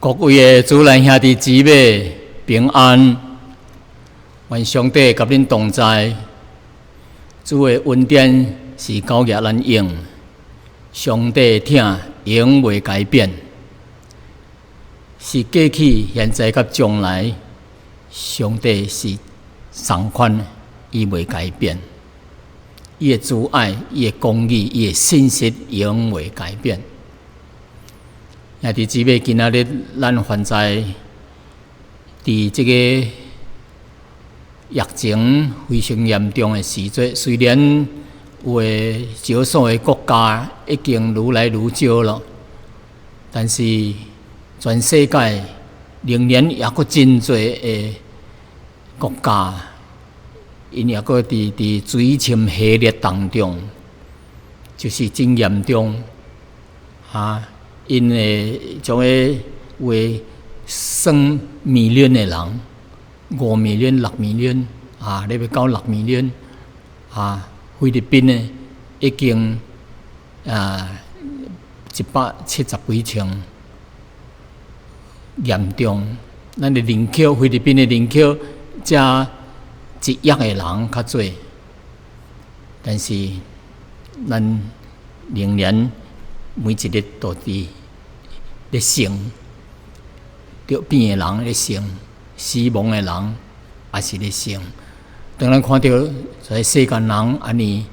各位的主內兄弟姊妹平安，願上帝佮恁同在。主的恩典是交予咱用，上帝疼永袂改變，是過去、現在佮將來，上帝是仝款的，伊袂改變。伊的慈愛、伊的公義、伊的信實永袂改變。兄弟姊妹，今仔日咱現在佇這個疫情非常嚴重的時陣，雖然有的少數的國家已經愈來愈少了，但是全世界仍然猶閣真濟的國家，𪜶猶閣佇水深火熱當中，就是真嚴重啊！𪜶會將彼有的算 million 的人，5 million、6 million 啊，咧欲到6 million 啊，菲律賓的已經啊170幾千嚴重，咱的人口，菲律賓的人口才1億的人較濟，但是咱仍然每一日都佇咧生，得病的人咧生，死亡的人也是咧生。當咱看著這世間人按呢，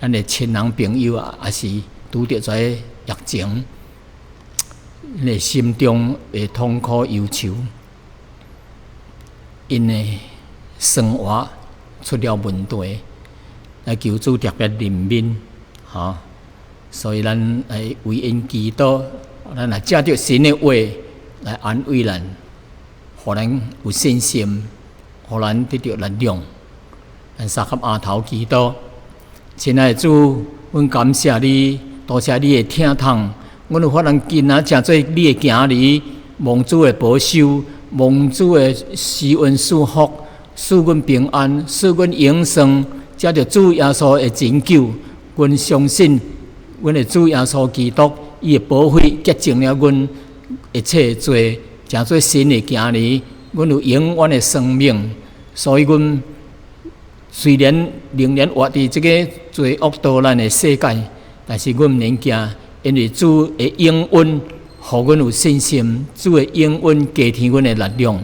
咱的親人朋友啊，也是拄著這疫情，𪜶的心中會痛苦憂愁，𪜶的生活出了問題，來求主特別憐憫，吼。所以咱來為𪜶祈禱，咱來藉著神的話來安慰咱，予咱有信心，予咱得著力量。咱三磕額頭祈禱，親愛的主，阮感謝你，多謝你的疼痛。阮有法通今仔成做你的囝兒，蒙主的保守，蒙主的施恩賜福，賜阮平安，賜阮永生，藉著主耶穌的拯救，阮相信。阮的主耶穌基督，伊的寶血潔淨了阮一切的罪，成做神的囝兒，阮有永遠的生命。所以，阮雖然仍然活佇這个罪惡搗亂的世界，但是阮毋免驚，因為主的應允，予阮有信心。主的應允加添阮的力量。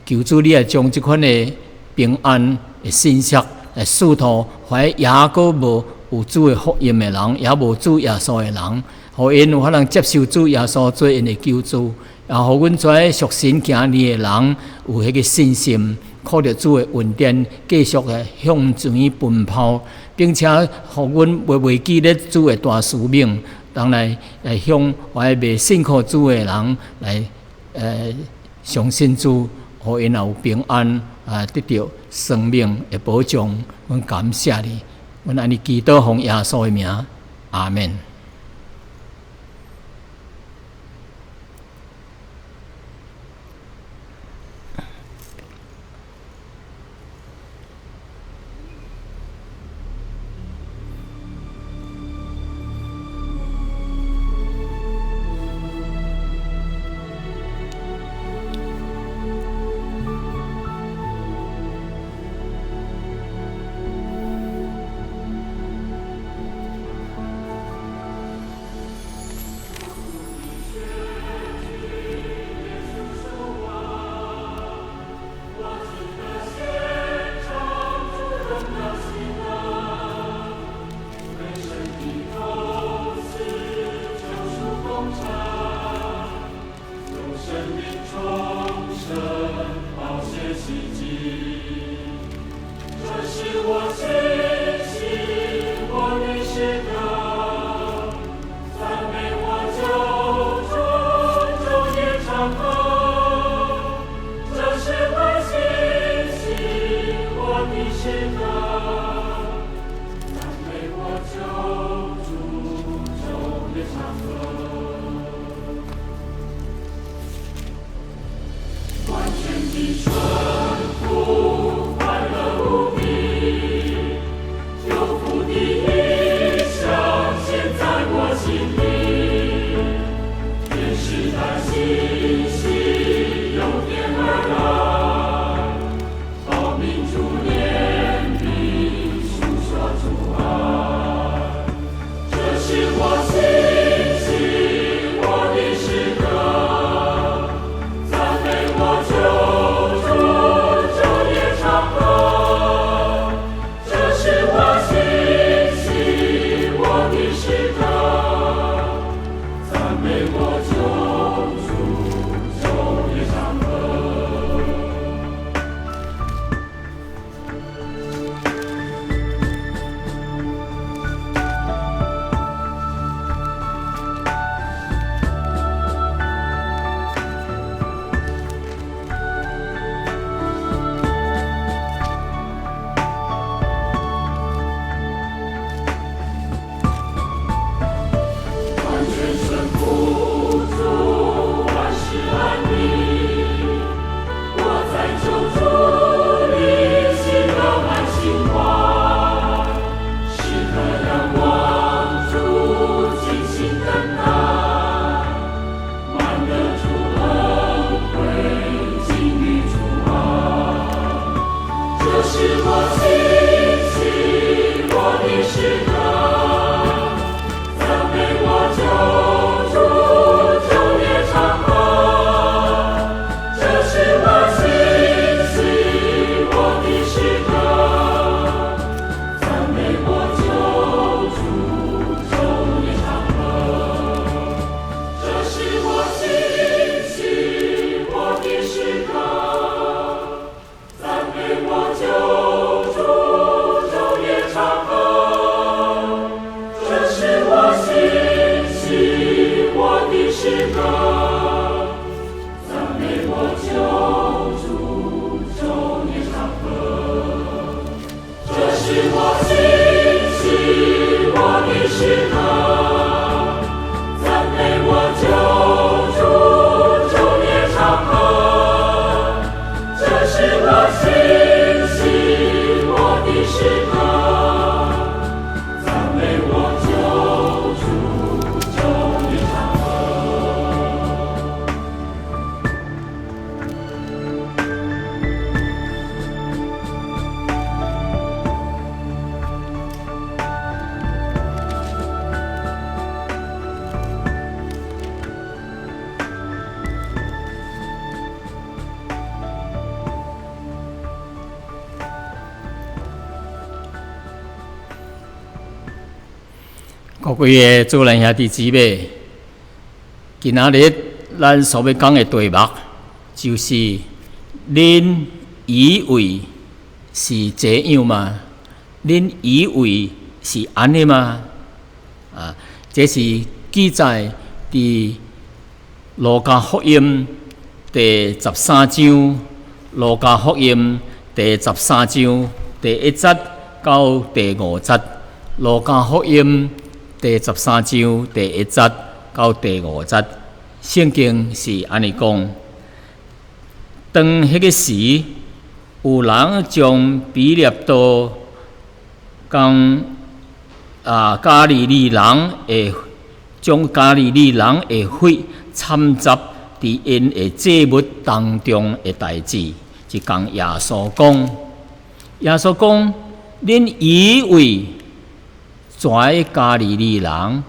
求主你來將這款的平安的信息來賜予，予彼猶閣無有主的福音的人，也無主耶穌的人，予𪜶有法通接受主耶穌做𪜶的救主，也予阮這屬神囝兒的人有彼个信心，靠著主的恩典，繼續的向前奔跑，並且予阮袂袂記咧主的大使命，當來向遐未信靠主的人來相信主，予𪜶也有平安啊，得著生命的保障。阮感謝你。阮按呢祈禱奉耶穌的名，阿們。詩歌，讚美我救主，晝夜長歌。這是我欣喜我的詩歌，讚美我救主，晝夜長歌。這是我欣喜我的詩歌，讚美我救主，晝夜長歌。這是我欣喜我的詩歌，讚美我救主，晝夜長歌。這是我欣喜我的詩歌，讚美我救主，晝夜長歌。這是我欣喜我的詩歌，讚美我救主，晝夜長歌。各位的主內兄弟姊妹，今仔日咱所欲講的題目，就是恁以為是這樣嗎？恁以為是按呢嗎？啊，這是記載佇路加福音第十三章，路加福音第十三章第一節到第五節，路加福音第十三章第一節到第五節，聖經是按呢講：當彼个時，有人將彼拉多共加利利人的將加利利人的血摻雜佇𪜶的祭物當中的代誌，就共耶穌講。耶穌講：恁以為全加利利人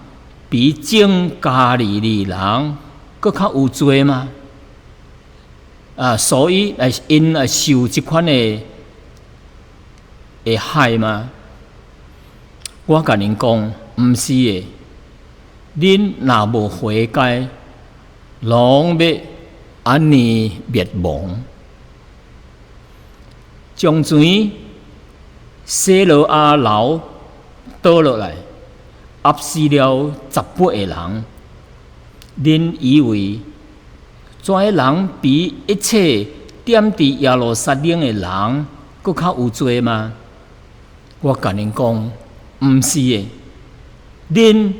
比眾加利利人閣較有罪嗎？啊，所以來𪜶來受這款的的害嗎？我共恁講，毋是的。恁若無悔改，攏欲按呢滅亡。從前西羅亞樓倒落來，壓死了十八個人。恁以為這人比一切踮佇耶路撒冷的人閣較有罪嗎？我共恁講，毋是的。恁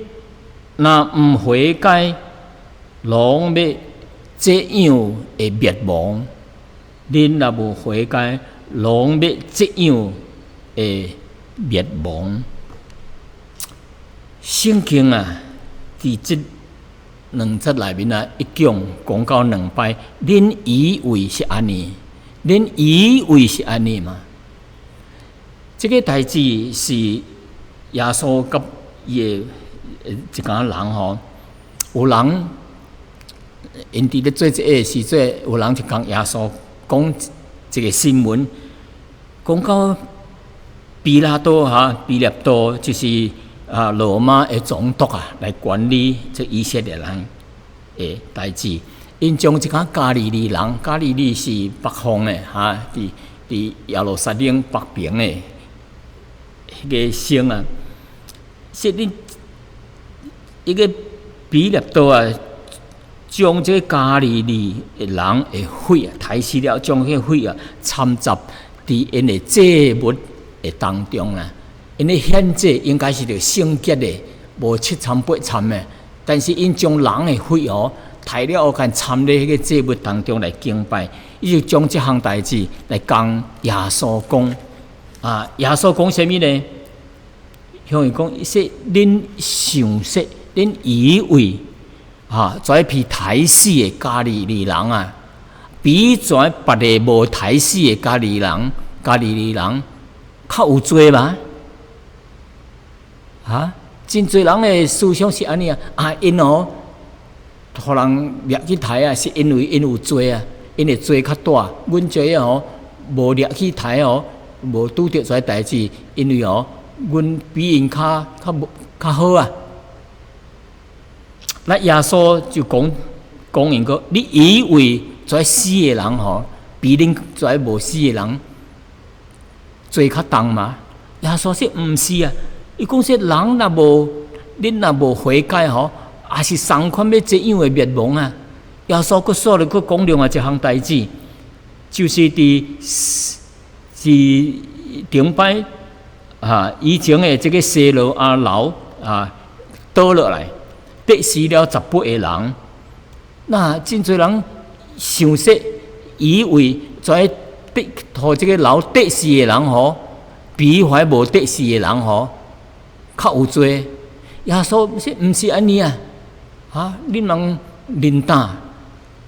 若毋悔改，攏欲這樣會滅亡。恁若無悔改，攏欲這樣會滅亡。聖經啊，佇這兩節內面啊，一共講到兩擺。恁以為是按呢？恁以為是按呢嗎？這个代誌是耶穌佮伊的一家人吼，有人𪜶佇咧做這个時陣，有人就共耶穌講一个新聞，講到彼拉多哈，彼拉多就是羅馬的總督啊，來管理這以色列人的代誌。𪜶將一寡加利利人，加利利是北方的哈，佇佇耶路撒冷北邊的彼个省啊，說恁彼个彼拉多啊，將這个加利利的人的血啊，刣死了，將彼个血啊摻雜佇𪜶的祭物的當中啦。𪜶的獻祭應該是著聖潔的，無七摻八摻的。但是𪜶將人的血哦，刣了後，共摻咧彼个祭物當中來敬拜。伊就將這項代誌來共耶穌講。啊，耶穌講啥物呢？向伊講，說恁想說，恁以為啊，這批刣死的加利利人啊，比這別个無刣死的加利利人，加利利人較有罪嗎？哈，真濟人的思想是按呢啊，啊，𪜶哦，予人掠去刣啊，是因為𪜶有罪啊，𪜶的罪較大。阮這个吼無掠去刣哦，無拄著這個代誌，因為哦，阮比𪜶較較無較好啊。那耶穌就講講𪜶講，你以為這死的人吼，比恁這無死的人罪較重嗎？耶穌說毋是啊，伊講說人若無恁若無悔改吼，也是仝款欲這樣的滅亡啊！耶穌閣煞咧閣講另外一項代誌，就是佇是頂擺啊以前的這個西羅亞樓啊倒落來，跌死了18個人。那真濟人想說，以為這跌予這個樓跌死的人吼，比遐無跌死的人吼較有罪。耶穌說毋是按呢啊！啊，恁人認膽，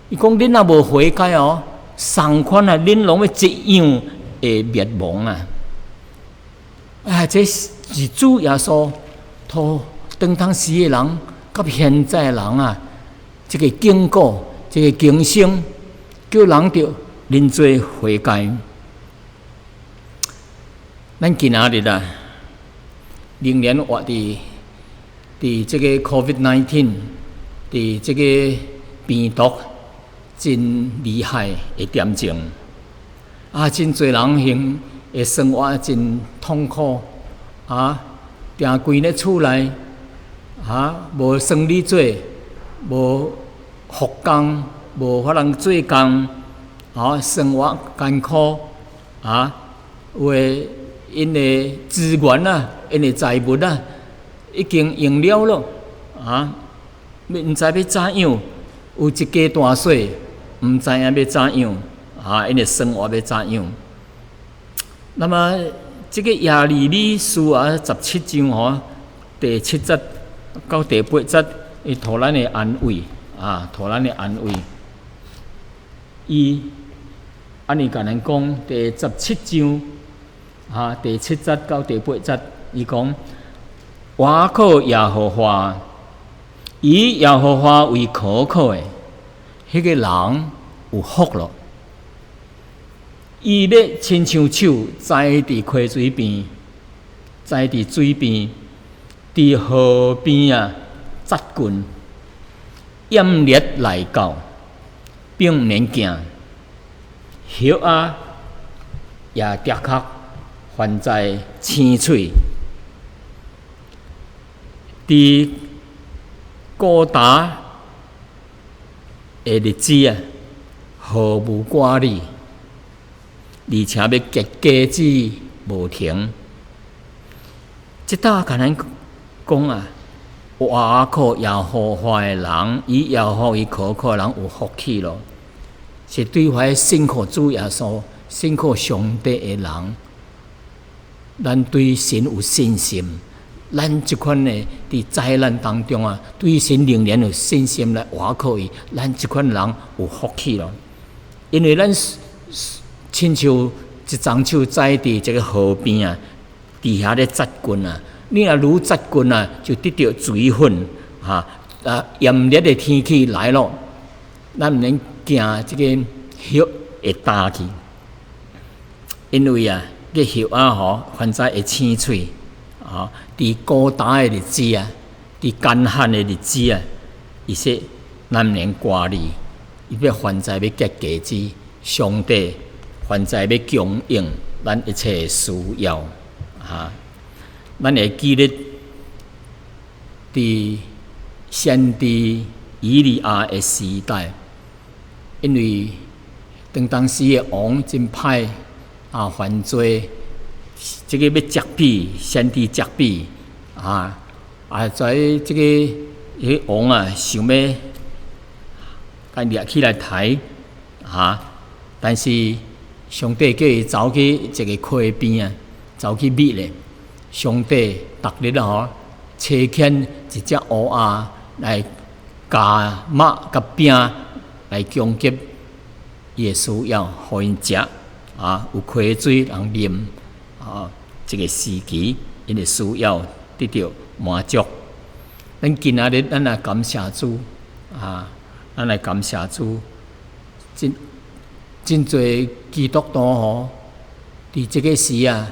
伊講恁若無悔改哦，仝款啊，恁攏欲這樣會滅亡啊！啊，這是主耶穌予當當時的人，佮現在的人啊，這個警告，這個警醒，叫人著認罪悔改。咱今仔日啊，仍然活佇佇這個 COVID-19，佇這個病毒真厲害的點鐘，啊，真濟人現的生活真痛苦，啊，定規咧厝內，啊，無生理做，無復工，無法通做工，啊，生活艱苦，啊，有的𪜶的資源啊，𪜶的財物啊，已經用了囉，啊，毋知欲怎樣，有一家大細，毋知影欲怎樣，啊，𪜶的生活欲怎樣？那麼，這個耶利米書啊，17章吼，第七節到第八節，伊予咱的安慰，啊，予咱的安慰。伊按呢共咱講，第十七章啊，第七節到第八節，伊講：倚靠耶和華，以耶和華為可靠的，彼個人有福囉。伊欲親像樹栽佇溪水邊，栽佇水邊，佇河邊啊，紮根，炎熱來到，並毋免驚，葉仔也的確還在青翠。佇高達的日子啊，毫無掛慮，而且欲結果子無停。這搭共咱講啊，倚靠耶和華的人，以耶和華為可靠的人有福氣囉。是對遐信靠主耶穌、信靠上帝的人，咱對神有信心。咱這款的佇災難當中啊，對神仍然有信心來倚靠伊，咱這款人有福氣囉。因為咱親像一叢樹栽佇這個河邊啊，佇遐咧紮根啊。你若愈紮根啊，就得著水分，哈啊！炎熱的天氣來咯，咱毋免驚這個葉會焦去，因為啊，這葉仔吼，還在會青翠，啊，佇高焦的日子啊，佇乾旱的日子啊，伊說咱毋免掛慮，伊欲還在欲結果子，上帝還在欲供應咱一切的需要，啊。咱會記得佇先知以利亞的時代，因為當當時的王真歹啊，犯罪，這個欲責備先知責備啊啊，在這個彼個王啊，想欲共掠起來刣啊，但是上帝叫伊走去一個溪邊啊，走去覓咧。上帝逐日吼，差遣一隻烏鴉來咬肉佮餅來供給伊的需要，予𪜶食啊，有溪水通啉啊，這個時期𪜶的需要得著滿足。咱今仔日咱來感謝主啊！咱來感謝主，真真濟基督徒吼，佇這个時啊，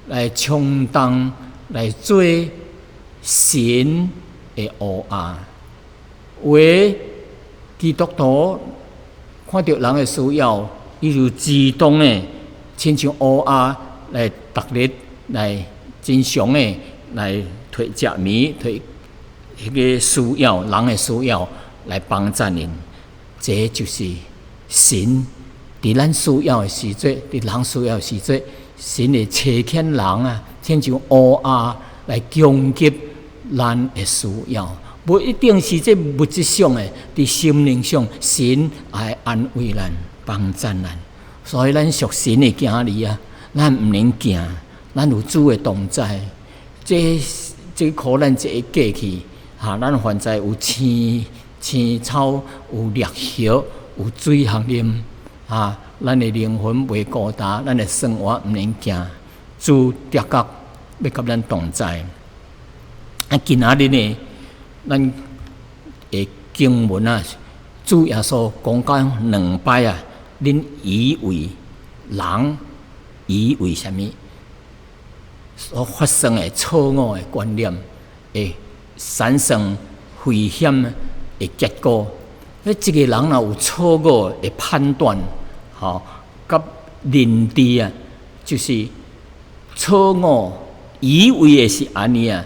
來充當來做神的烏鴉。有的基督徒看著人的需要，伊就自動的親像烏鴉來逐日來真常的來提食物，提彼个需要，人的需要來幫贊𪜶。這就是神佇咱需要的時陣，佇人需要的時陣，神會差遣人啊，親像烏鴉來供給咱的需要。無一定是這物質上的，佇心靈上，神也會安慰咱、幫贊咱。所以咱屬神的囝兒啊，咱毋免驚，咱有主的同在。這這苦難一會過去，哈，咱凡在有青青草，有綠葉，有水通啉，啊，咱的靈魂袂孤單，咱的生活毋免驚，主的確欲佮咱同在。啊，今仔日呢，咱的經文啊，主耶穌講過兩擺啊，恁以為人以為啥物所發生的錯誤的觀念，會產生危險的結果。你一個人若有錯誤的判斷，吼，佮認知啊，就是錯誤以為的是按呢啊，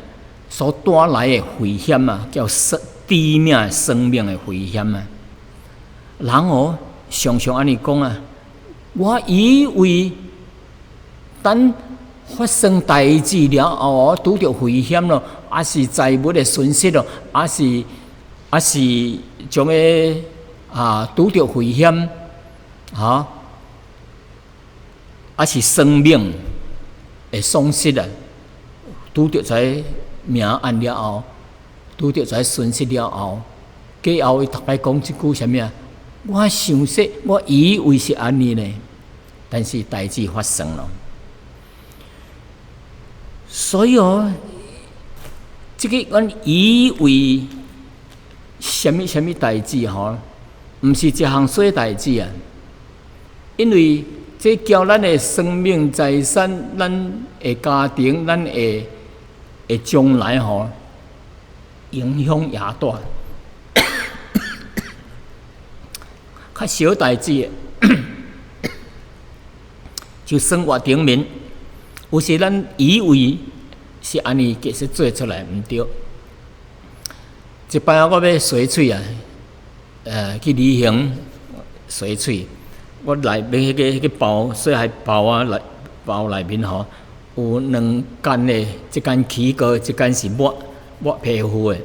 所帶來的危險啊，叫生致命生命的危險啊！人哦，常常按呢講啊，我以為等發生代誌了後，拄著危險咯，抑是財物的損失咯，抑是將個啊拄著危險，哈，抑是生命的喪失啊，拄著這命案了後，拄著這損失了後，過後伊逐擺講一句啥物啊？我想說，我以為是按呢呢，但是代誌發生了。所以哦，這个阮以為啥物啥物代誌吼，毋是一項細代誌啊。因為這交咱的生命財產、咱的家庭、咱的的將來吼，影響也大。較小代誌，就生活頂面，有時咱以為是按呢，其實做出來毋對。一擺我欲洗喙啊，去旅行洗喙，我內面彼个包細漢包仔內包內面吼，有兩間的，一間起膏，一間是抹抹皮膚的。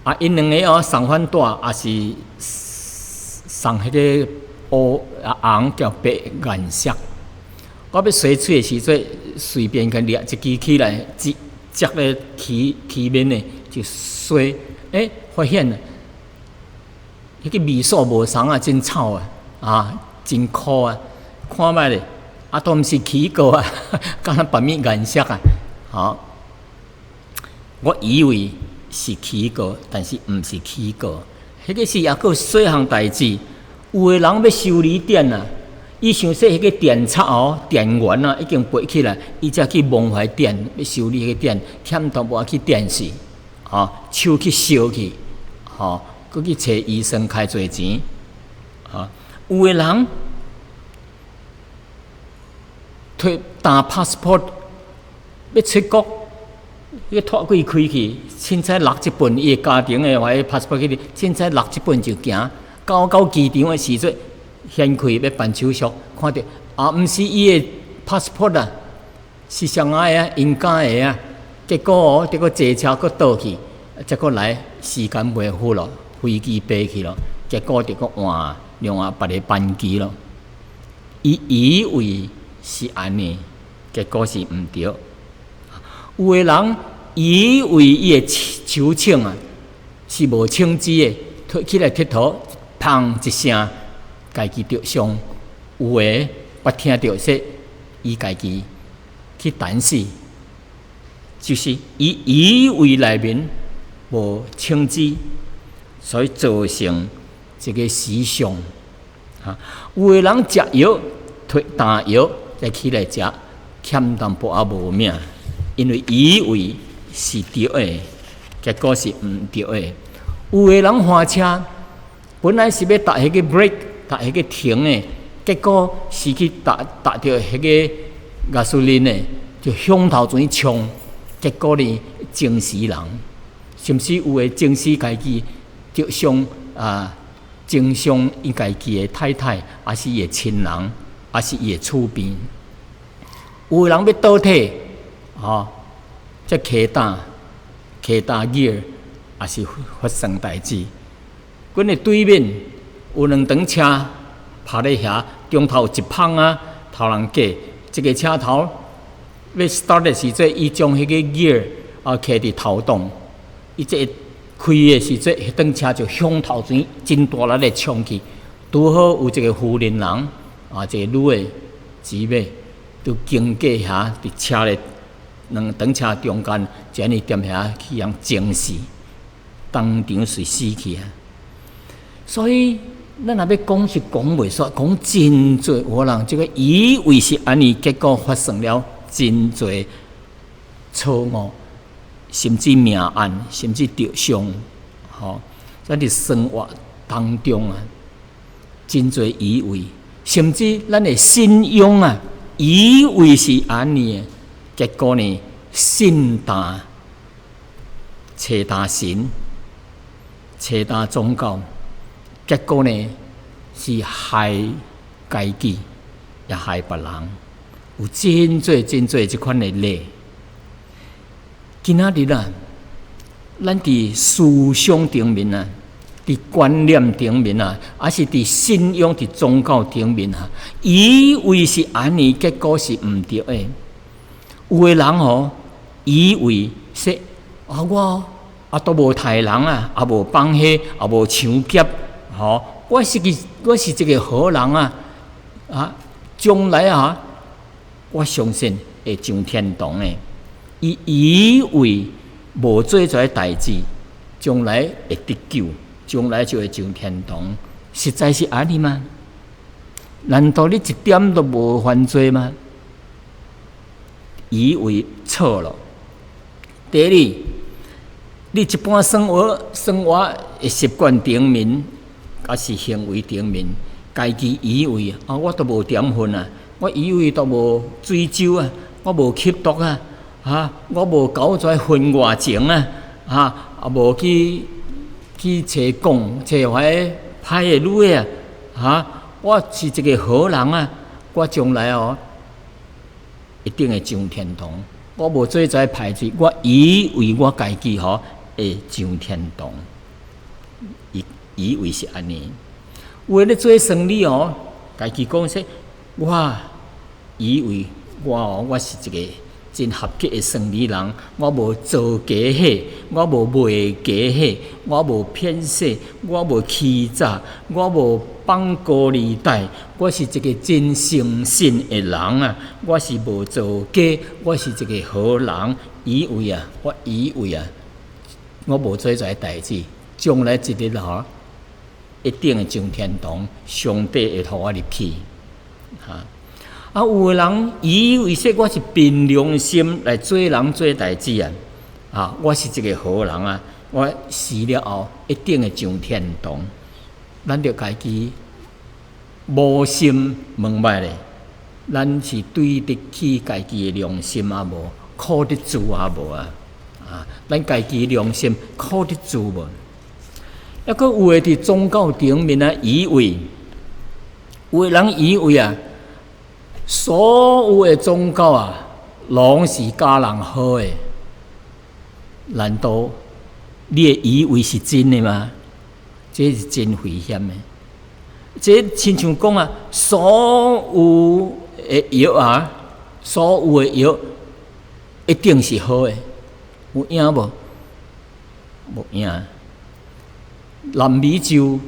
啊，𪜶兩个哦送款袋，也是送彼个烏啊紅佮白顏色。我欲洗喙的時陣，隨便共掠一支起來，接接咧起起面的就洗，欸，發現彼个味素無仝啊，真臭啊，啊，真苦啊，看覓咧，啊，都毋是起膏啊，敢若別物顏色啊，吼，我以為是起膏，但是毋是起膏，彼个是抑閣細項代誌，有的人欲修理電啊。伊想說彼个電插哦，電源啊已經拔起來，伊才去摸彼電，欲修理彼个電，欠淡薄仔去電死，吼，手去燒去，吼，閣去揣醫生開濟錢，吼，有的人提沓 passport 欲出國，彼個拖櫃開去，凊彩落一本伊的家庭的話，passport 去，凊彩落一本就行，到到機場的時陣。掀開欲辦手續，看著啊，毋是伊的 passport 啊，是啥个啊？𪜶家的啊，結果哦，結果坐車閣倒去，才閣來時間袂赴咯，飛機飛去咯，結果就閣換另外別个班機咯。伊以為是按呢，結果是毋對。有的人以為伊的手銃啊是無槍支的，提起來𨑨迌，砰一聲。家己著傷，有的捌聽著說，伊家己去彈死，就是伊以為內面無清知，所以造成這個死傷。哈，有的人食藥，提淡藥再起來食，欠淡薄仔無命，因為以為是對的，結果是毋對的。有的人駛車，本來是欲踏彼個 brake，踏彼個停的，結果是去踏踏著彼個 gasoline 的，就向頭前衝，結果呢，撞死人，甚至有的撞死家己，著傷啊，撞傷伊家己的太太，抑是伊的親人，抑是伊的厝邊。有的人欲倒退，吼，才騎擔騎擔 gear，也是發生代誌。阮的對面有兩長車泊咧遐，中頭有一蜂仔頭人過，一個車頭欲 start 的時陣，伊將彼個 gear 啊開佇頭檔，伊這個開的時陣，彼長車就向頭前真大力咧衝去，拄好有一個婦人人啊，一個女的姊妹，就經過遐，佇車的兩長車中間，就按呢踮遐去予人撞死，當場隨死去啊！所以咱若欲講是講袂煞，講真濟有人這個以為是按呢，結果發生了真濟錯誤，甚至命案，甚至著傷，吼！咱佇生活當中啊，真濟以為，甚至咱的信仰啊，以為是按呢，結果呢，信呾揣呾神，揣呾宗教，結果呢是害家己，也害別人，有真濟真濟這款的例。今仔日啊，咱佇思想頂面啊，佇觀念頂面啊，抑是佇信仰、佇宗教頂面啊，以為是按呢，結果是毋對的。有的人吼，以為說啊，我啊都無刣人啊，也無放火，也無搶劫，吼，我是一個好人啊！啊，將來啊，我相信會上天堂的。伊以為無做這代誌，將來會得救，將來就會上天堂。實在是按呢嗎？難道你一點都無犯罪嗎？以為錯了。第二，你一般生活的習慣頂面，抑是行為頂面，家己以為啊，我都無點薰啊，我以為都無醉酒啊，我無吸毒啊，哈，我無搞這婚外情啊，哈，也無去揣講揣遐歹的女的啊，哈，我是一個好人啊，我將來哦，一定會上天堂。我無做這歹事，我以為我家己吼會上天堂，以為是按呢。有的咧做生理哦，家己講說，我以為我哦，我是一個真合格的生理人，我無做假貨，我無賣假貨，我無騙稅，我無欺詐，我無放高利貸，我是一個真誠信的人啊！我是無做假，我是一個好人。以為啊，我以為啊，我無做這代誌，將來一日吼，一定會上天堂，上帝會予我入去。哈！啊，有的人以為說我是憑良心來做人做代誌啊，啊，我是一個好人啊，我死了後一定會上天堂。咱著家己無心問覓咧，咱是對得起家己的良心啊無？箍得住啊無啊？啊，咱家己良心箍得住無？抑閣有的佇宗教頂面啊，以為有的人以為啊，所有的宗教啊，攏是教人好的。難道你會以為是真的嗎？這是真危險的。這親像講啊，所有的藥啊，所有的藥一定是好的，有影無？無影。南美洲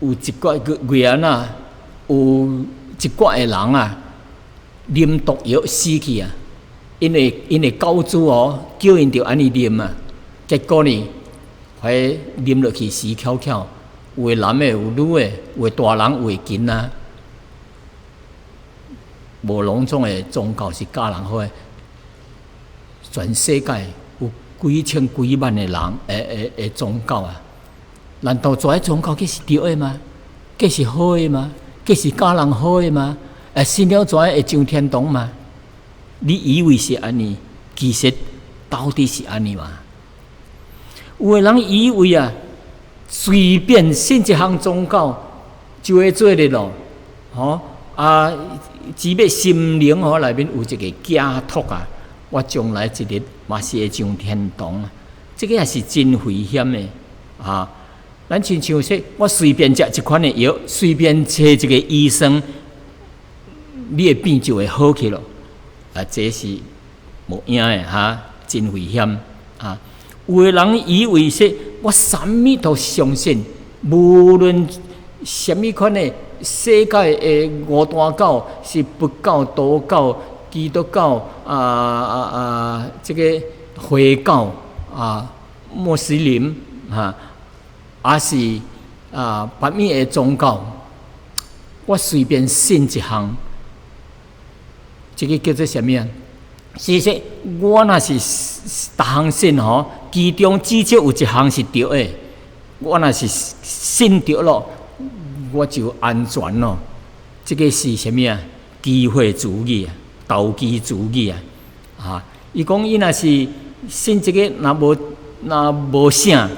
有一寡個月啊，有一寡的人啊，啉毒藥死去啊， 𪜶的𪜶的教主哦，叫𪜶著按呢啉啊，結果呢，彼啉落去死翹翹，有的男的，有女的，有的大人，有的囡仔，無攏總的宗教是教人好的，全世界有幾千幾萬的人的宗教啊，難道這宗教計是對的嗎？計是好的嗎？計是教人好的嗎？信了這會上天堂嗎？你以為是按呢，其實到底是按呢嗎？有的人以為啊，隨便信一項宗教就會做的咯，吼啊，只欲心靈吼內面有一個寄託啊，我將來一日嘛是會上天堂啊，這個也是真危險的啊！咱親像說，我隨便食一款的藥，隨便揣一個醫生，你的病就會好去咯。啊，這是無影的哈，真危險啊！有的人以為說，我啥物都相信，無論啥物款的世界的五大教，是佛教、道教、基督教啊啊啊，這個回教啊、穆斯林哈，抑是啊別物的宗教，我隨便信一項，這個叫做啥物啊？是說，我若是逐項信吼，其中至少有一項是對的。我若是信著咯，我就安全咯。這個是啥物啊？機會主義啊，投機主義啊！啊，伊講伊若是信這個，若無啥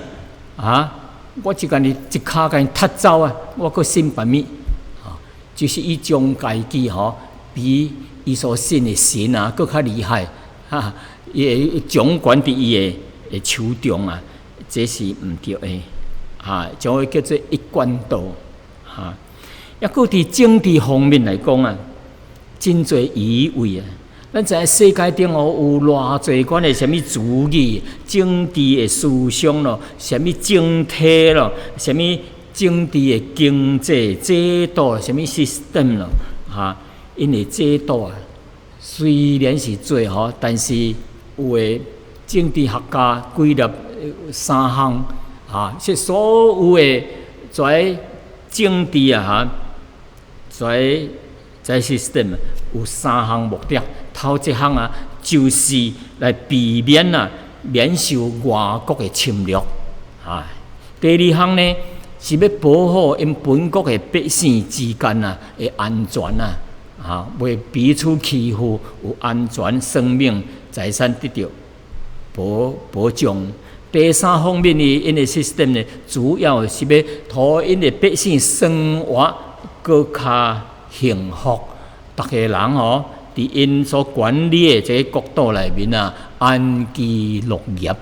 啊，我就共你一跤共伊踢走啊！我閣信別物，啊，就是伊將家己吼比伊所信的神啊，閣較厲害，哈！伊會掌管佇伊的手中啊，這是毋對的，哈！將會叫做一貫道，哈！抑閣佇政治方面來講啊，真濟以為啊，咱知影世界頂哦有偌濟款的啥物主義、政治的思想咯，啥物政體咯，啥物政治的經濟制度，啥物 system 咯，哈！𪜶的制度啊，雖然是做吼，但是有的政治學家歸納三項，哈，是所有的這政治啊，哈，這 system 有三項目的。頭一項啊，就是來避免啊免受外國的侵略，啊。第二項呢，是欲保護𪜶本國的百姓之間啊的安全啊。啊，袂彼此欺負，有安全生命財產得著保障。第三方面呢，𪜶的 system 呢，主要是欲予𪜶的百姓生活閣較幸福，逐个人哦，佇𪜶所管理的這個國土內面啊，安居樂業。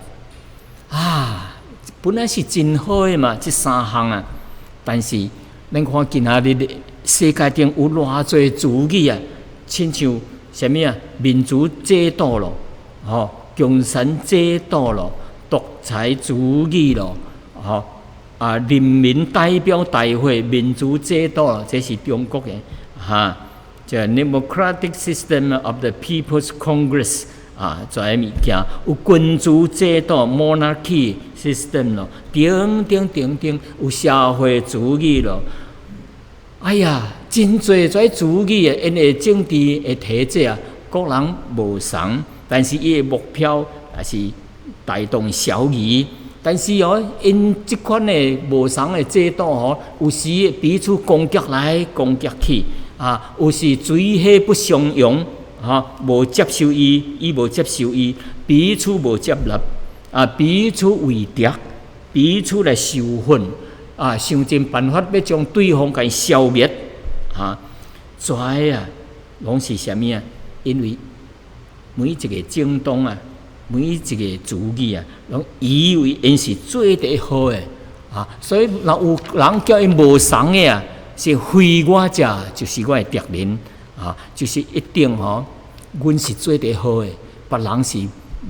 啊，本來是真好的嘛，這三項啊，但是咱看今仔日的世界頂有偌濟主義啊，親像啥物啊，民主制度咯，吼，共產制度咯，獨裁主義咯，吼，啊，人民代表大會民主制度咯，這是中國的，哈，這 Democratic System of the People's Congress 啊，這个物件有君主制度 Monarchy System 咯，等等等等，有社會主義咯。哎呀，真濟這主義的，𪜶的政治的體制啊，各人無仝，但是伊的目標也是大同小異。但是哦，𪜶這款的無仝的制度吼，有時彼此攻擊來攻擊去，啊，有時水火不相容，哈，無接受伊，伊無接受伊，彼此無接納，啊，彼此為敵，彼此來仇恨。啊，想盡辦法欲將對方共消滅，啊，這啊，攏是啥物啊？因為每一個政黨啊，每一個主義啊，攏以為𪜶是做得好的，啊，所以若有人佮𪜶無仝的啊，是非我者就是我的敵人，啊，就是一定吼，阮是做得好的，別人是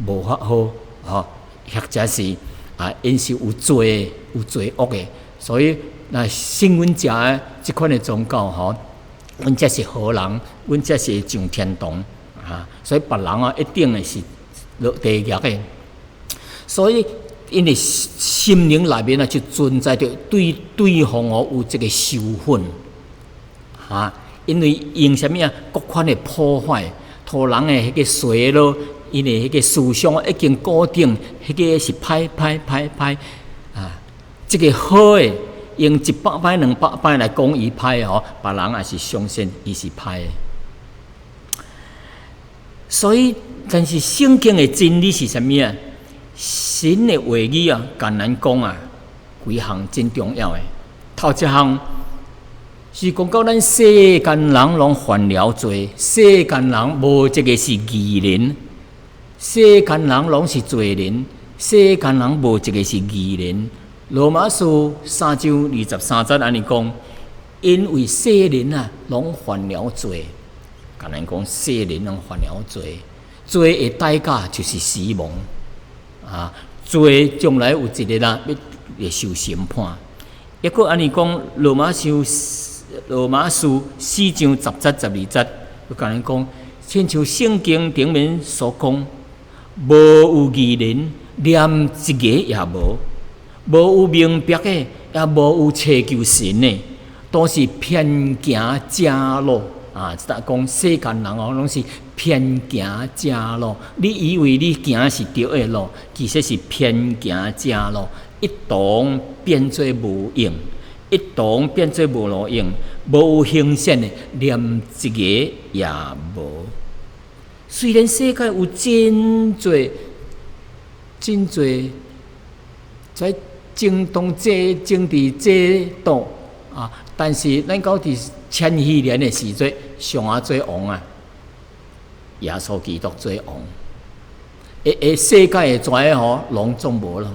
無法好，吼，或者是啊，𪜶是有罪有罪惡的。所以，若信阮遮的這款的宗教吼，阮才是好人，阮才是會上天堂啊！啊，所以別人啊一定會是落地獄的。所以𪜶的心靈內面啊，就存在著對對方哦有這個仇恨，哈，因為用啥物啊，各款的破壞，予人的彼個洗腦，𪜶的彼個思想已經固定，彼個是歹歹歹歹啊，這個好的用100擺、200擺來講伊歹哦，別人也是相信伊是歹的。所以，但是聖經的真理是啥物啊？神的話語啊，共咱講啊，幾項真重要的。頭一項是講到咱世間人攏犯了罪，世間人無一個是義人，世間人攏是罪人，世間人無一個是義人。羅馬書3章23節按呢講，因為世人啊，攏犯了罪，共咱講世人攏犯了罪，罪的代價就是死亡。啊，罪將來有一日啊，欲會受審判。抑閣按呢講，羅馬書4章10節12節，閣共咱講，親像聖經頂面所講，無有義人，連一个也無；無有明白的，也無有尋求神的，都是偏行正路。啊，就講世間人哦，攏是偏行正路。你以為你行是對的路，其實是偏行正路，一同變做無用，一同變做無路用，無有行善的，連一个也無。雖然世界有真濟、真濟在政黨這政治制度啊，但是咱到佇千禧年的時陣，誰仔做王啊？耶穌基督做王，會會世界的罪吼，攏總無咯。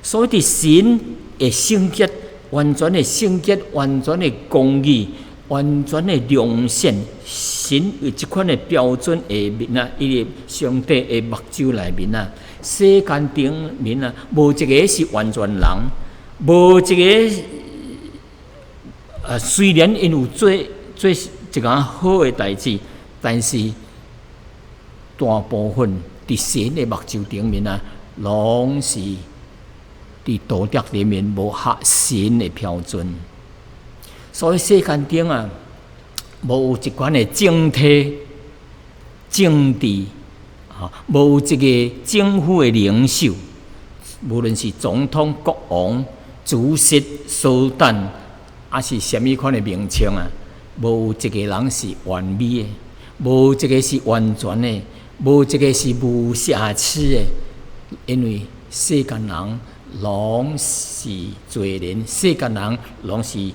所以佇神的聖潔、完全的聖潔、完全的公義、完全的良善，神有這款的標準下面啊，伊的上帝的目睭內面啊，世間頂面啊，無一个是完全人，無一个。雖然𪜶有做做一個好的代誌，但是大部分佇神的目睭頂面啊，攏是佇道德裡面無合神的標準。所以世間頂啊，無有一款的政體、政治，啊，無有一個政府的領袖，無論是總統、國王、主席、蘇丹，抑是啥物款的名稱啊，無一個人是完美的，無一個是完全的，無一個是無瑕疵的，因為世間人攏是罪人，世間人攏是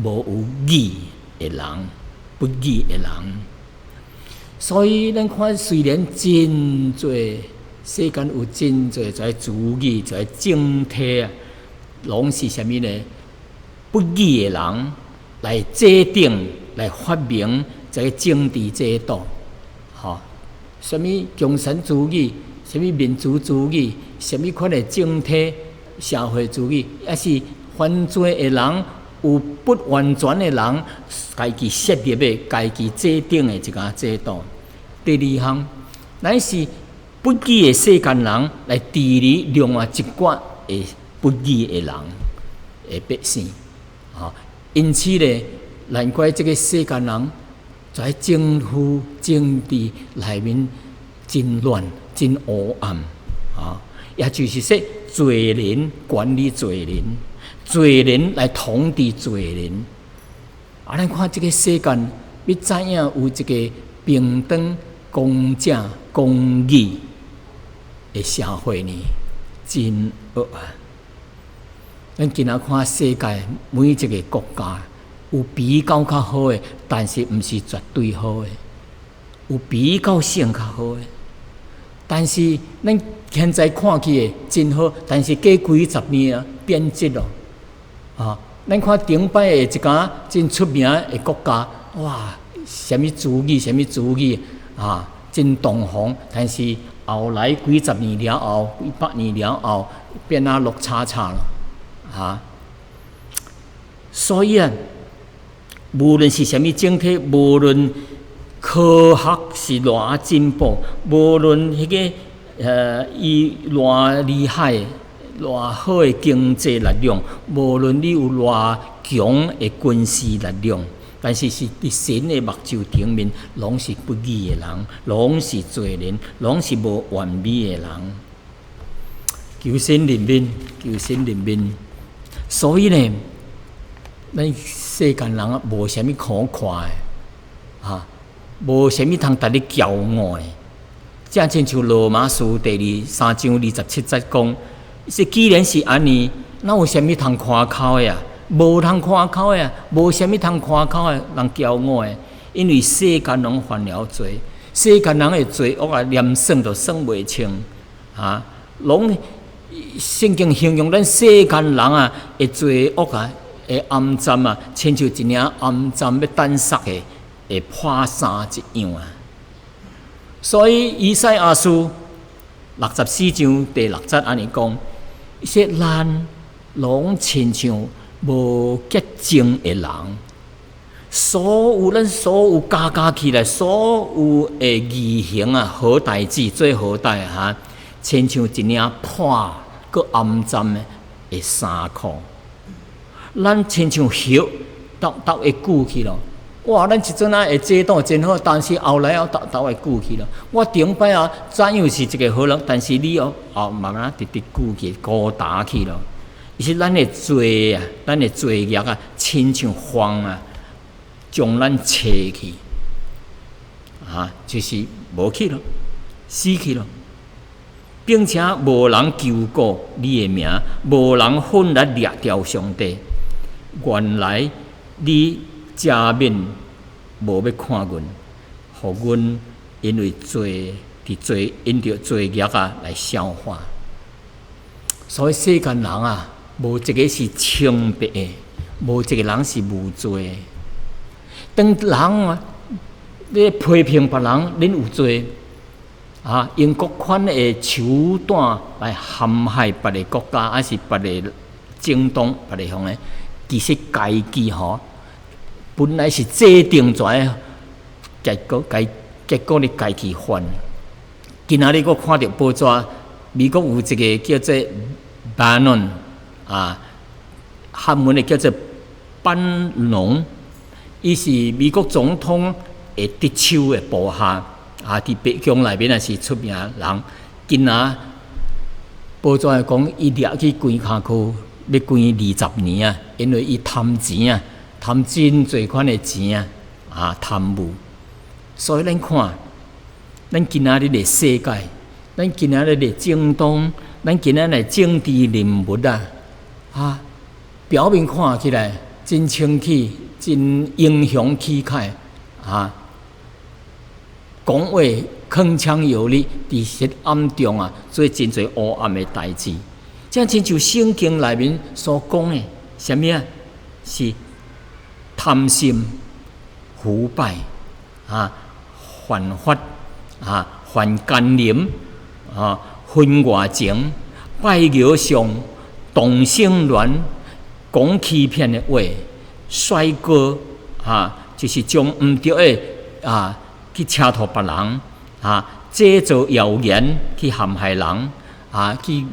無有義的人，不義的人。所以咱看，雖然真濟世間有真濟在主義、在政體啊，攏是啥物呢？不義的人來制定、來發明這个政治制度，吼，啥物共產主義、啥物民主主義、啥物款的政體、社會主義，抑是犯罪的人，有不完全的人，家己設立的、家己制定的一个制度。第二項，乃是不義的世間人來治理另外一寡的不義的人的百姓。吼，因此咧，難怪這个世間人在政府政治內面真亂、真黑暗，啊，也就是說，罪人管理罪人，罪人來統治罪人。啊，咱看這个世間，欲知影有一個平等、公正、公義的社會呢，真惡啊！咱今仔看世界每一个國家有比較較好的，但是毋是絕對好的；有比較性較好的，但是咱現在看起來真好，但是過幾十年啊變質咯。啊，咱看頂擺的一間真出名的國家，哇，啥物主義，啥物主義啊，真堂皇，但是後來幾十年了後，幾百年了後，變啊落差差咯。啊，所以啊，無論是啥物政體，無論科學是偌進步，無論彼个伊偌厲害、偌好的經濟力量，無論你有偌強的軍事力量，但是是佇神的目睭頂面，攏是不義的人，攏是罪人，攏是無完美的人。求神憐憫，求神憐憫。所以呢，咱世間人啊，無啥物可誇的，啊，無啥物通值得驕傲的。正親像羅馬書第二三章二十七節講，是既然是按呢，哪有啥物通誇口的啊？無通誇口的啊，無啥物通誇口的，人驕傲的，因為世間攏犯了罪，世間人的罪惡啊，連算都算袂清啊，攏聖經形容咱世間人啊，的罪惡啊，的骯髒啊，親像一領骯髒欲等捒的破衫一樣啊。所以以賽亞書64章第六節按呢講，說咱攏親像無潔淨的人，所有咱所有加加起來，所有的義行啊，好代誌做好代哈，親像一領破閣骯髒的衫褲，咱親像葉，沓沓會舊去咯。哇！咱這陣仔會這倒真好，但是後來啊，沓沓會舊去咯。我頂擺啊，怎樣是一個好人，但是你哦，哦慢慢直直舊去、孤單去咯。伊是咱的罪啊，咱的罪孽啊，親像風啊，將咱吹去，啊，就是無去咯，死去咯，並且無人求告你的名，無人奮力掠著上帝。原來你遮面無欲看阮，予阮因為罪，佇罪因著罪孽啊來消化。所以世間人啊，無一個是清白的，無一個人是無罪的。當人啊，咧批評別人，恁有罪啊，用各款的手段來陷害別个國家，抑是別个政黨、別个方的，其實家己吼，本來是制定出來，結果家結果你家己犯。今仔日我看著報紙，美國有一個叫做班農啊，漢文的叫做班農，伊是美國總統的得手的部下，啊，佇白宮內面也是出名人。今仔報紙講，伊掠去關跤庫，欲關二十年啊，因為伊貪錢啊，貪真濟款的錢啊，啊，貪污。所以咱看，咱今仔日的世界，咱今仔日的政黨，咱今仔日的政治人物啊，啊，表面看起來真清氣，真英雄氣概，啊，講話鏗鏘有力，佇實暗中啊，做真濟烏暗的代誌。這親像聖經內面所講的，啥物啊？是貪心、腐敗啊、犯法啊、犯姦淫啊、婚外情、拜偶像、同性戀、講欺騙的話、甩鍋啊，就是將毋對的啊去車託別人啊，製造謠言去陷害人啊，去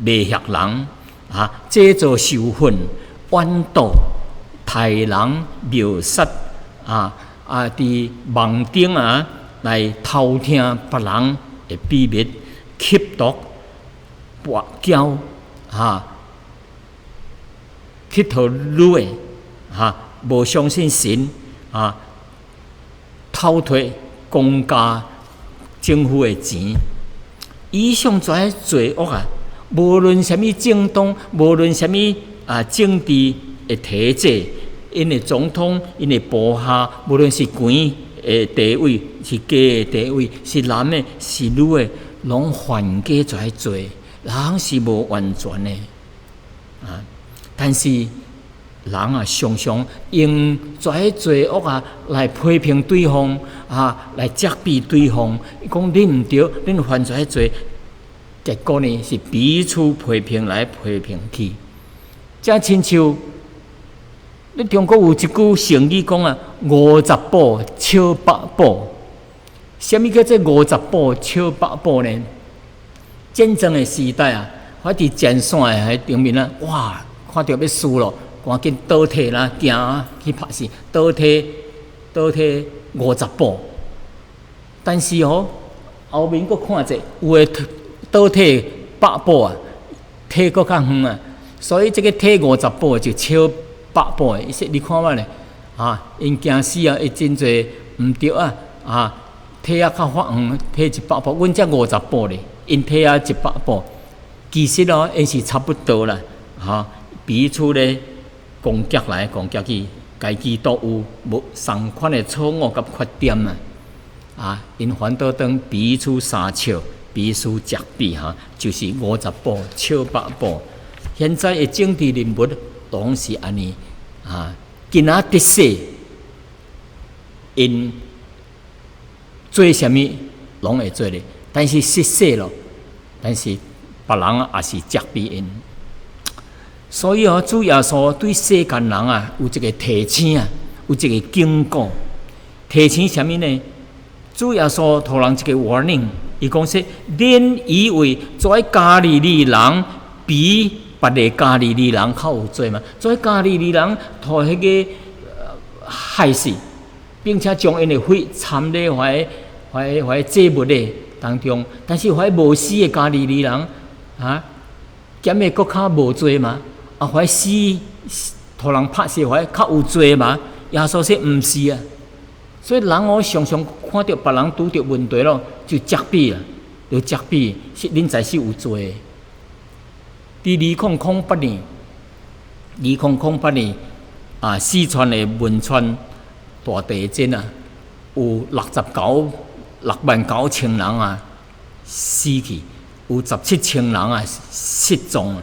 迷惑人啊，製造仇恨、怨妒、刣人、謀殺啊啊！佇網頂啊來偷聽別人的秘密、吸毒、跋筊啊、𨑨迌女的啊，無相信神啊，偷提公家政府的錢，以上這些罪惡啊，無論啥物政黨，無論啥物啊政治的體制，𪜶的總統，𪜶的部下，無論是懸的地位，是低的地位，是男的，是女的，攏犯過這些罪，人是無完全的啊。但是人啊，常常用這些罪惡啊來批評對方啊，來責備對方，講你毋對，恁犯這些罪，結果呢是彼此批評來批評去。這親像你中國有一句成語講啊，五十步笑百步。啥物叫做五十步笑百步呢？戰爭的時代啊，我佇前線的彼頂面啊，哇，看著欲輸咯，趕緊倒退啦，行啊去拍死，倒退倒退五十步。但是吼，後面閣看者有的倒退百步啊，退閣較遠啊，所以這個退五十步就笑百步的。伊說你看覓咧？啊，𪜶驚死啊，伊真濟毋對啊，啊，退啊較發遠，退100步，阮才五十步咧，𪜶退啊一百步。其實哦，𪜶是差不多啦，哈，彼此咧攻擊來攻擊去，家己都有無仝款的錯誤佮缺點啊。啊，𪜶反倒當彼此相笑，彼此責備哈，就是五十步笑百步。現在的政治人物攏是按呢啊，今仔得勢，𪜶做啥物攏會做咧，但是失勢咯，但是別人也是責備𪜶。所以哦，主耶穌對世間人啊，有一個提醒啊，有一個警告。提醒啥物呢？主耶穌予人一個 warning，伊講說：恁以為住佇加利利人比別个加利利人較有罪嗎？住佇加利利人予彼個害死，並且將𪜶的血摻咧彼彼彼祭物的當中，但是彼無死的加利利人啊，敢會閣較無罪嗎？啊，彼死予人拍死，彼較有罪嗎？耶穌說毋是啊。所以人哦，常常看著別人拄著問題咯，就責備啦，就責備，是恁才是有罪。佇2008年，2008年啊，四川的汶川大地震啊，有69.9萬人啊死去，有17千人啊失蹤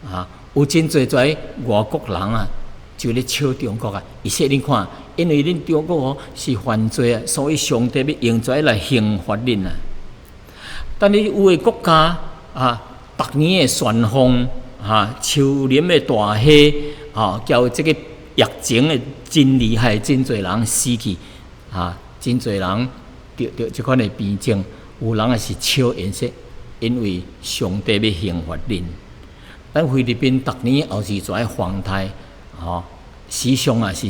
啊，有真濟在外國人啊，就咧笑中國啊！伊說恁看，因為恁中國哦是犯罪啊，所以上帝欲用這來刑罰恁啊。但是有的國家啊，逐年的旋風啊，樹林的大火啊，叫這個疫情的真厲害，真濟人死去啊，真濟人得著這款的病症，有人也是笑𪜶說，因為上帝欲刑罰恁。咱菲律賓逐年後是在風颱。吼，死傷也是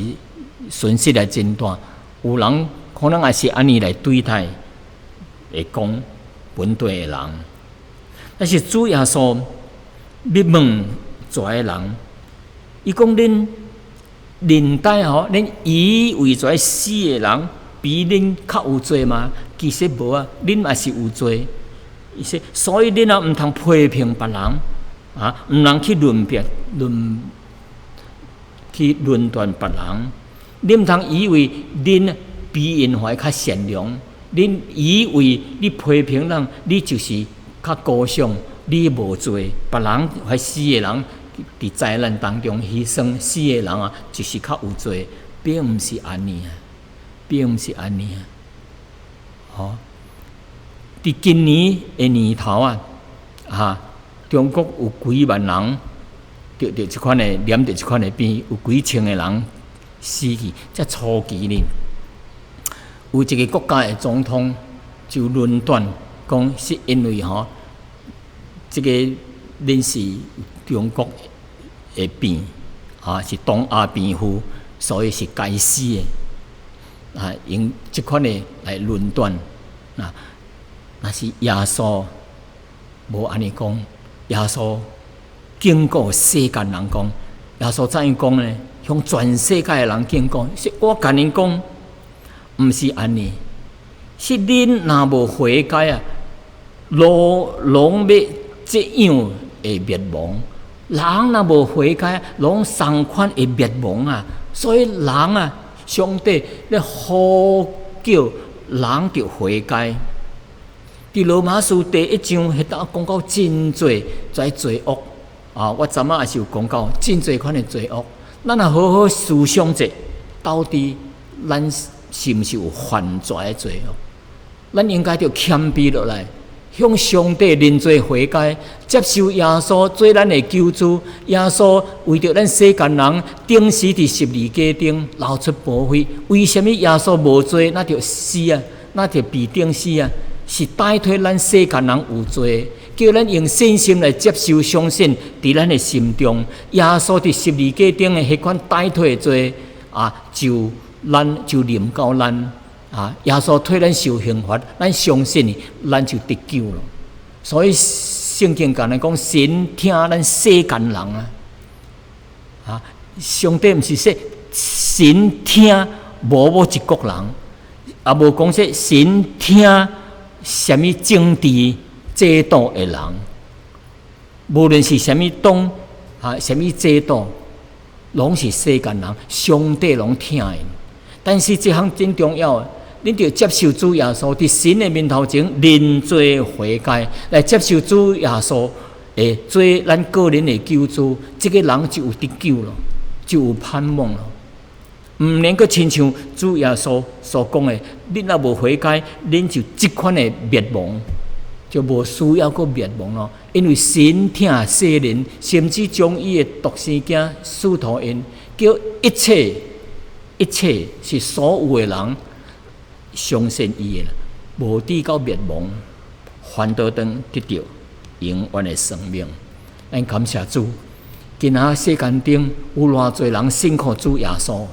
損失也真大，有人可能也是按呢來對待，會講本地的人。但是主耶穌欲問遮的人，伊講恁認代吼，恁以為遮死的人比恁較有罪嗎？其實無啊，恁也是有罪。伊說，所以恁也毋通批評別人，啊，毋通去論別論。去論斷別人，你毋通以為恁比𪜶還較善良，恁以為你批評人，你就是較高尚，你無罪。別人還死的人，佇災難當中犧牲死的人啊，就是較有罪，並毋是按呢啊，並毋是按呢啊。吼，佇今年的年頭啊，啊，中國有幾萬人得著這款的染著這款的病，有幾千個人死去。這初期呢，有一個國家的總統就論斷講，是因為吼，這個恁是中國的病，啊是東亞病夫，所以是該死的。啊，用這款的來論斷，啊，若是耶穌無按呢講，耶穌警告世間人講，耶穌怎樣講呢？向全世界的人警告，是我共恁講，毋是按呢，是恁若無悔改啊，攏攏欲這樣會滅亡。人若無悔改，攏仝款會滅亡啊！所以人啊，上帝咧呼叫人著悔改。佇羅馬書第一章，彼搭講到真濟在罪惡啊！我昨仔也是有講到真濟款的罪惡。咱若好好思想者，到底咱是毋是有犯罪的罪惡？咱應該著謙卑落來，向上帝認罪悔改，接受耶穌做咱的救主。耶穌為著咱世間人釘死佇十字架頂，流出寶血。為啥物耶穌無罪，哪著死啊？哪著被釘死啊？是代替咱世間人有罪，叫咱用信心來接受、相信，佇咱的心中，耶穌佇十字架頂的彼款代替的罪啊，就咱就臨到咱啊！耶穌替咱受刑罰，咱相信伊，咱就得救了。所以聖經共咱講，神疼咱世間人啊！啊，上帝毋是說神疼某某一國人，也無講說神疼啥物政治制度的人，無論是啥物黨啊，啥物制度，攏是世間人，上帝攏疼𪜶。但是這項真重要，恁著接受主耶穌佇神的面頭前認罪悔改，來接受主耶穌會做咱個人的救主，這個人就有得救咯，就有盼望咯。毋免閣親像主耶穌所講的，恁若無悔改，恁就這款的滅亡，就無需要閣滅亡咯。因為神疼世人，甚至將伊的獨生囝賜予𪜶，叫一切一切是所有的人相信伊的，無至到滅亡，反倒轉得著永遠的生命。咱感謝主，今仔世間頂有偌濟人信靠主耶穌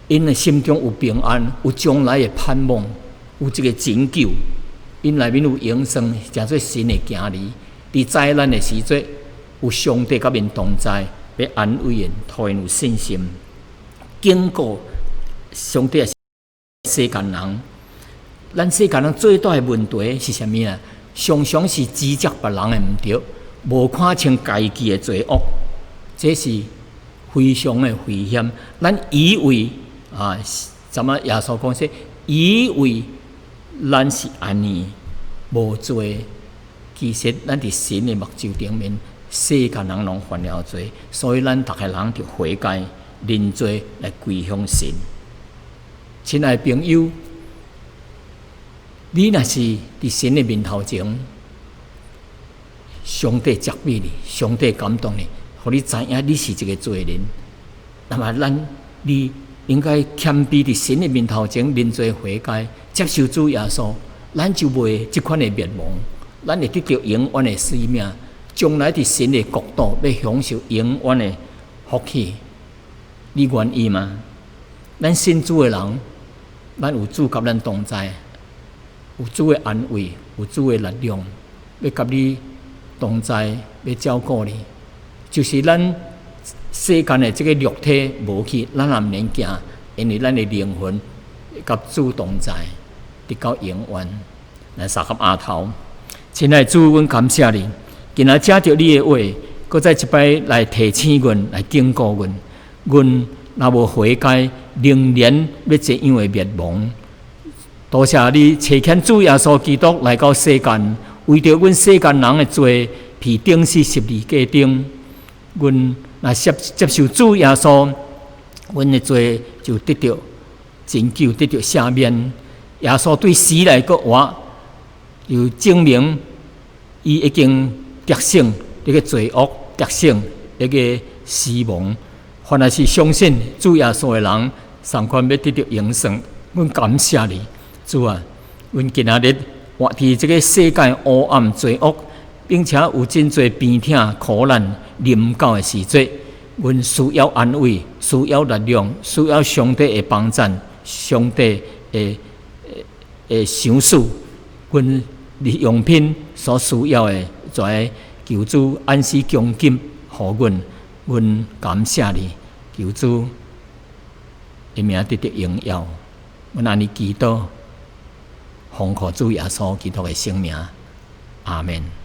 ，𪜶的心中有平安，有將來的盼望，有這個拯救，𪜶內面有永生，成做神的囝兒。佇災難的時陣，有上帝佮𪜶同在，欲安慰𪜶，予𪜶有信心。警告上帝世間人，咱世間人最大的問題是啥物啊？常常是指責別人的毋對，無看清家己的罪惡，這是非常的危險。咱以為啊，怎麼耶穌講說，以為咱是按呢無罪，其實咱佇神的目睭頂面，世間人攏犯了罪，所以咱逐个人著悔改、認罪來歸向神。親愛的朋友，你若是佇神的面頭前，上帝責備你，上帝感動你，予你知影你是一個罪人。那麼咱你應該謙卑佇神的面頭前認罪悔改，接受主耶穌，咱就袂這款的滅亡，咱會得著永遠的生命，將來佇神的國度欲享受永遠的福氣。你願意嗎？咱信主的人，咱有主佮咱同在，有主的安慰，有主的力量，欲佮你同在，欲照顧你。就是咱世間的這個肉體無去，咱也毋免驚，因為咱的靈魂佮主同在，直到永遠。來三合阿頭，親愛的主，阮感謝你，今仔藉著你的話，閣再一擺來提醒阮，來警告阮，阮若無悔改，仍然欲這樣的滅亡。多謝你差遣主耶穌基督來到世間，為著阮世間人的罪，被釘死十字架頂。阮若接接受主耶穌，阮的罪就得著拯救，得著赦免。耶穌對死來閣活，又證明伊已經得勝這個罪惡，得勝這個死亡。凡若是相信主耶穌的人，仝款欲得著永生。阮感謝你，主啊！阮今仔日活佇這個世界黑暗罪惡，並且有真濟病痛苦難臨到的時陣，阮需要安慰，需要力量，需要上帝的幫贊，上帝的的賞賜，阮日用品所需要的，全求主按時供給予阮，阮感謝你，求主的名得著榮耀。阮按呢祈禱，奉靠主耶穌基督的聖名，阿門。